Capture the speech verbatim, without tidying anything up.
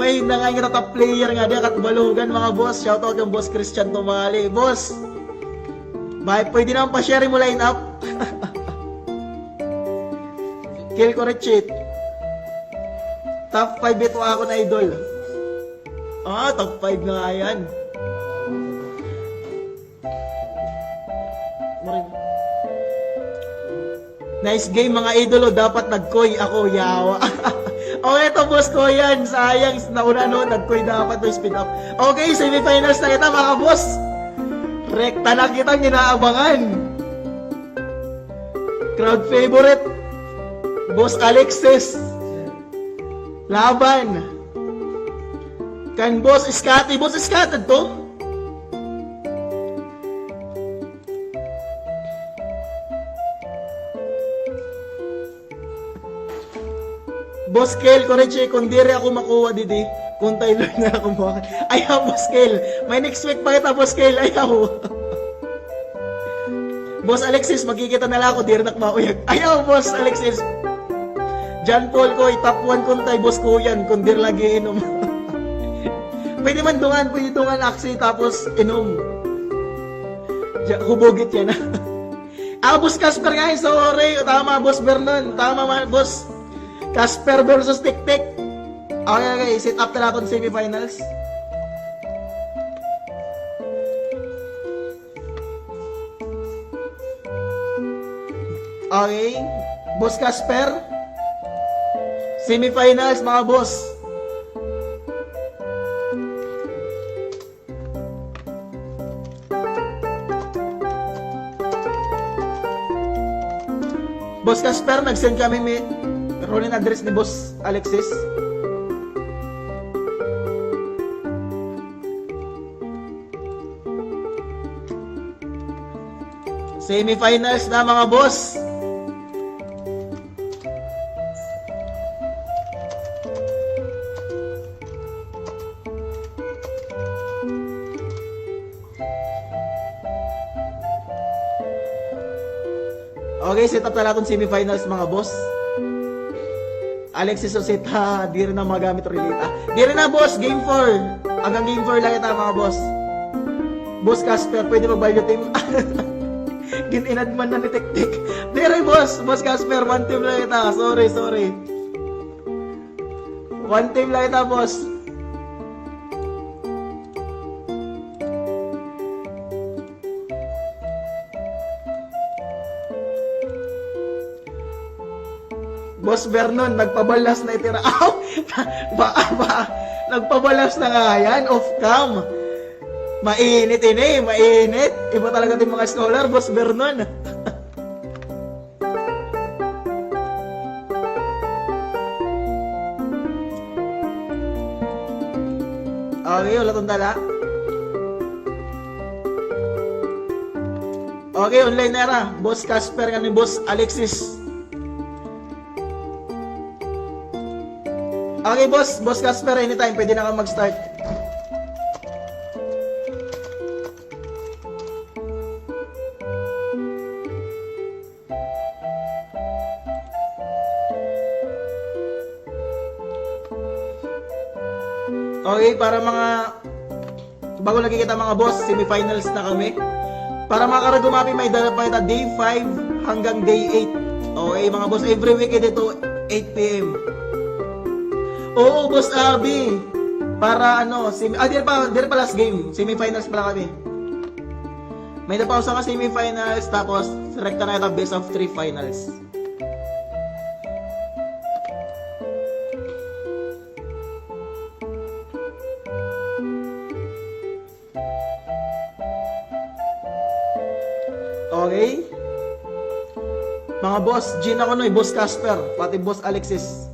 May nangain nga top player nga diya, Katbalogan, mga boss. Shoutout kan Boss Christian Tumali. Boss, may pwede naman pa-share mo lineup. Kill ko, Richie. Top five ito ako na idol. Ah, top five na nga yan. Nice game, mga idolo. Dapat nag-koi ako, yawa. O, eto, boss ko yan. Sayang, nauna, no? Nag-koi dapat, no? Speed up. Okay, semifinals na kita, mga boss. Rekta na kita, ginaabangan. Crowd favorite. Boss Alexis. Laban. Kan Boss Scotty. Boss Scotty to? Boss Kel, Koreche, kung diri ako makuha didi, kung Taylor na ako mo. Ayaw, Boss Kel. May next week pa kita, Boss Kel. Ayaw. Boss Alexis, magkikita na lang ako, diri na ako mauyag. Ayaw, Boss Alexis. John Paul ko, top one kuntay, Boss Kuyan, kung diri lagi inom. Pwede man dungan, pwede dungan, Axie, tapos inom. Diya, hubugit yan. Ah, Boss Casper nga, eh, sorry. Tama, Boss Vernon. Tama man, Boss. Casper versus Tiktik. Okay, okay. Set up na natin semifinals. Okay. Boss Casper. Semifinals, mga boss. Boss Casper, nag-send kami ni Ronin address ni Boss Alexis. Semifinals na, mga boss. Okay, set up na natin semifinals, mga boss. Alexis Oseta, diri na magamit relate. Ah, diri na, boss, game four. Hanggang game four lang kita, mga boss. Boss Casper, pwede mag-value team. Gin-inadman na ni Tiktik. Diri, boss. Boss Casper, one team lang kita. Sorry, sorry. One team lang kita, boss. Boss Vernon, nagpabalas na itira. Aw! Ba, ba, nagpabalas na nga yan, off cam. Mainit ini, mainit. Iba talaga 'tong mga scholar, Boss Vernon. Okay, wala tong dala. Okay, online na ra. Boss Casper, ngan ni Boss Alexis. Okay, boss. Boss Casper, anytime. Pwede na ka mag-start. Okay, para mga bago lagi kita, mga boss, semifinals na kami. Para mga karag, Mapi, may dala pa kita day five hanggang day eight. Okay, mga boss, every weekend ito, eight P M. Oo, Boss Abi. Para ano, semi, ah, diri pa, diri pa last game. Semifinals pa la kami. May-ada pa usa ka semifinals, tapos rekta na kita best of three finals. Okay. Mga boss, Gina Kunoy, Boss Casper, pati Boss Alexis.